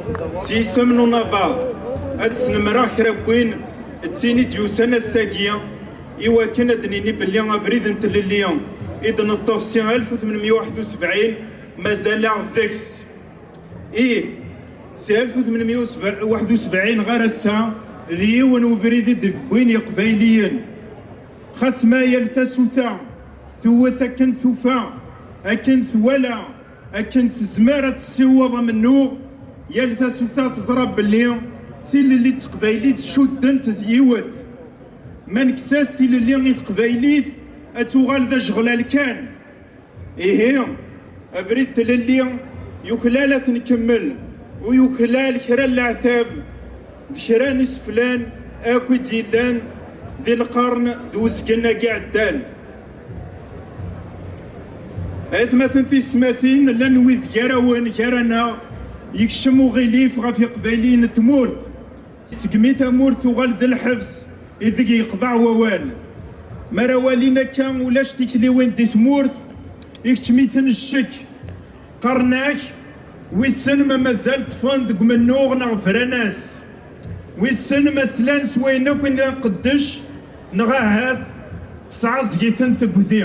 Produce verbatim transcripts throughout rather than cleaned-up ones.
S yisem n unabaḍ, ad snemreɣ kra n win d tin i d-yusan ass-agi, i wakken ad d-nini belli abrid n tlelli i d-neṭṭef si alef u tmenmeyya u waḥed u sebɛin mazal-aɣ deg-s. Ih, si alef u tmenmeyya u waḥed u sebɛin ɣer ass-a, d yiwen ubrid i d-wwin Yiqbayliyen. Xas ma yal tasuta tewwet akken tufa, akken twala, akken tezmer ad tessiweḍ amennuɣ, yal tasuta teẓra belli tilelli d teqbaylit cuddent d yiwet. Ma nekkes-as tilelli i teqbaylit, ad tuɣal d ajeɣlal kan. Ihi, abrid n tlelli yuklal ad t-nkemmel, u yuklal kra n leɛtab d kra n iseflan akk i d-yellan di lqern d uzgen-agi iɛeddan. Aytmaten tisetmatin, llan wid gar-awen, gar-aneɣ, yekcem uɣilif ɣef Iqbayliyen n tmurt. Segmi tamurt tuɣal d lḥebs ideg yeqḍeɛ wawal. Mi ara walin akka ulac tikliwin di tmurt, ikeččem-iten ccek. Qqaren-ak, wissen ma mazal ṭṭfen deg umennuɣ neɣ bran-as. Wissen ma slan s wayen akk i nqeddec, neɣ ahat tesɛeẓẓeg-iten tegdi.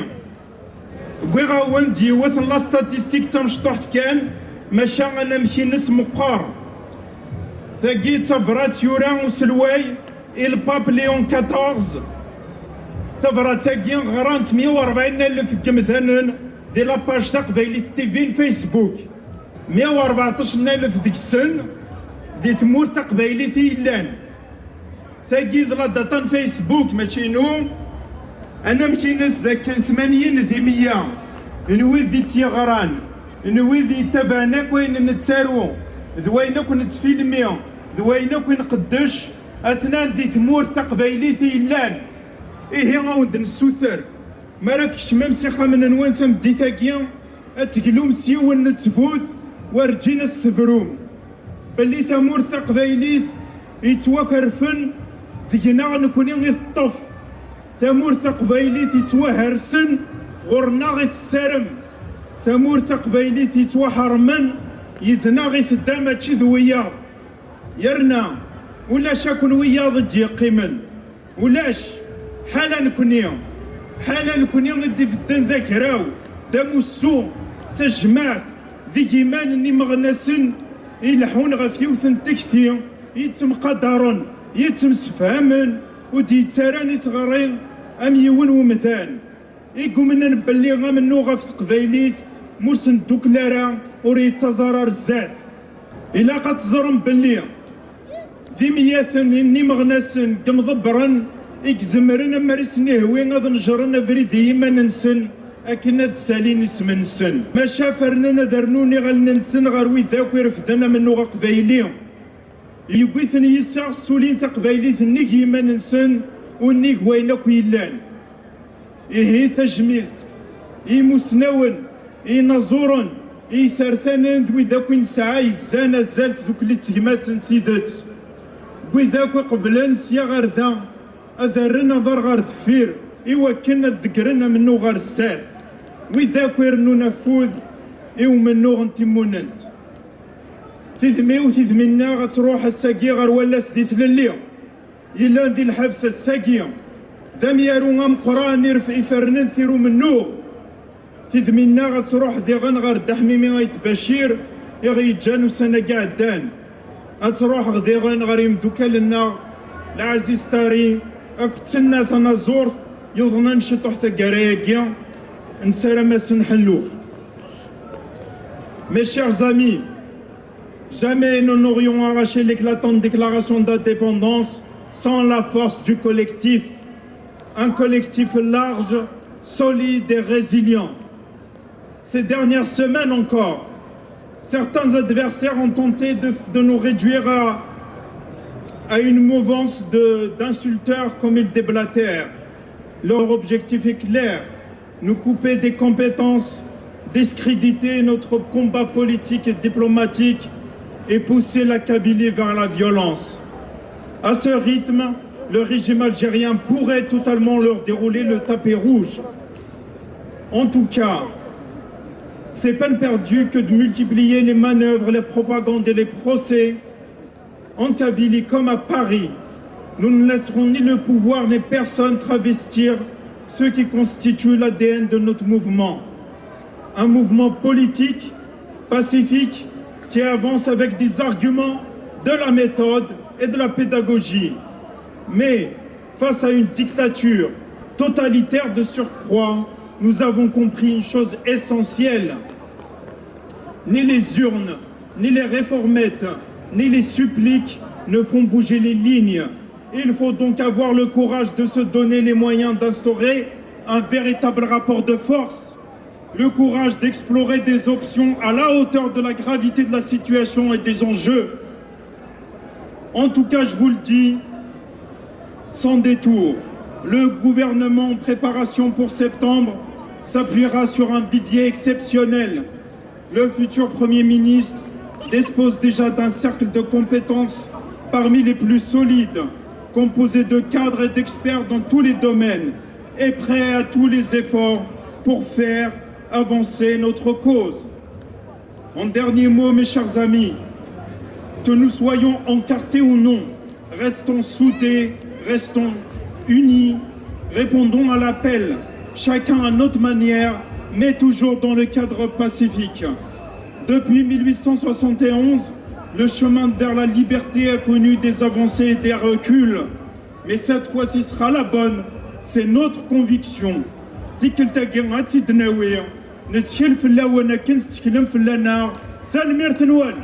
Wwiɣ-awen-d yiwet n la statistique d tamecṭuḥt kan, maca anamek-ines meqqar. Tagi d tabrat yura uselway i Lpap Léon quatorze. Tabrat-agi ɣran-tt meyya u rebɛin alef n yemdanen di la page Taqbaylit T V n Facebook. Meyya u rbeɛṭac alef deg-sen di tmurt taqbaylit i yellan. Tagi d la data n Facebook, mačči inu. Anamek-ines d akken tmanyin di meyya n wid i tt-yeɣran, n wid yettabaɛen akk wayen nettaru d wayen akk nettfilmi d wayen akk i nqeddec, atnan di tmurt taqbaylit i yellan. Ihi, a wen-d-nessuter, mi ara tkecmem s ixxamen-nwen tameddit-agi, ad teglum s yiwen n ttbut werǧin ad s-tebrum, belli tamurt taqbaylit yettwakerfen deg-neɣ nekni i teṭṭef, tamurt taqbaylit yettwahersen ɣur-neɣ i tessarem, tamurt taqbaylit yettwaḥermen yid-neɣ i tedda mačči d wiyaḍ. Yerna ulac akk n wiyaḍ i d-yeqqimen. Ulac, ḥala nekni, ḥala nekni i d-ibedden d agraw, d amussu, d tajmaɛt, d igiman n imeɣnasen ileḥḥun ɣef yiwet n tekti, yettemqadaren, yettemsefhamen, ur d-yettaran i tɣerri am yiwen wemdan. I yumnen belli amennuɣ ɣef teqbaylit, ma ur s-neddukel ara, ur yettaẓ ara ar zdat. Ilaq ad teẓrem belli d imyaten n imeɣnasen deg yimḍebbren i izemren, ammer i sen-ihwi, ad nejren abrid i yiman-nsen akken ad d-ssalin isem-nsen. Maca fernen ad rnun iɣallen-nsen ɣer wid akk irefden amennuɣ aqbayli. Yewwi-ten yiseɣ, ssulin taqbaylit nnig yiman-nsen u nnig wayen akk yellan. Ihi tajmilt i yimusnawen, i yinaẓuren, i yisertanen d wid akk i nesɛa yegzan azal n tdukli d tegmat n tidet, wid akk iqeblen sya ɣer da ad rren aḍar ɣer deffir i wakken ad ḍeggren amennuɣ ɣer zdat, wid akk irennun afud i umennuɣ n timunent. Tidmi-w, tidmi-nneɣ ad truḥ ass-agi ɣer wallas di tlelli yellan di lḥebs ass-agi. D amyaru ameqqran i ref-, ifernen tiru mennuɣ. Tidmi-nneɣ ad truḥ diɣen ɣer Dda Ḥmimi Ayt Bacir i ɣ-yeǧǧan ussan-agi iɛeddan. Ad truḥ diɣen ɣer yimdukal-nneɣ Lɛaziz Tari akked Tenna Tanaẓurt yuḍnen ciṭuḥ taggara-agi, nessaram-asen ḥellu. Mes chers amis, jamais nous n'aurions arraché l'éclatante déclaration d'indépendance sans la force du collectif, un collectif large, solide et résilient. Ces dernières semaines encore, certains adversaires ont tenté de, de nous réduire à, à une mouvance de, d'insulteurs comme ils déblatèrent. Leur objectif est clair, nous couper des compétences, discréditer notre combat politique et diplomatique et pousser la Kabylie vers la violence. À ce rythme, le régime algérien pourrait totalement leur dérouler le tapis rouge. En tout cas, C'est peine perdue que de multiplier les manœuvres, les propagandes et les procès en Kabylie comme à Paris. Nous ne laisserons ni le pouvoir ni personne travestir ce qui constitue l'A D N de notre mouvement. Un mouvement politique, pacifique, qui avance avec des arguments, de la méthode et de la pédagogie. Mais face à une dictature totalitaire de surcroît, nous avons compris une chose essentielle. Ni les urnes, ni les réformettes, ni les suppliques ne font bouger les lignes. Il faut donc avoir le courage de se donner les moyens d'instaurer un véritable rapport de force, le courage d'explorer des options à la hauteur de la gravité de la situation et des enjeux. En tout cas, je vous le dis, sans détour, le gouvernement en préparation pour septembre s'appuiera sur un vivier exceptionnel. Le futur Premier ministre dispose déjà d'un cercle de compétences parmi les plus solides, composé de cadres et d'experts dans tous les domaines, et prêt à tous les efforts pour faire avancer notre cause. En dernier mot, mes chers amis, que nous soyons encartés ou non, restons soudés, restons unis, répondons à l'appel, chacun à notre manière, mais toujours dans le cadre pacifique. Depuis mille huit cent soixante et onze, le chemin vers la liberté a connu des avancées et des reculs, mais cette fois-ci sera la bonne, c'est notre conviction. Tikkelt-agi ad tt-id-nawi, nettkel fell-awen akken tetteklem fell-aneɣ. Tanemmirt-nwen.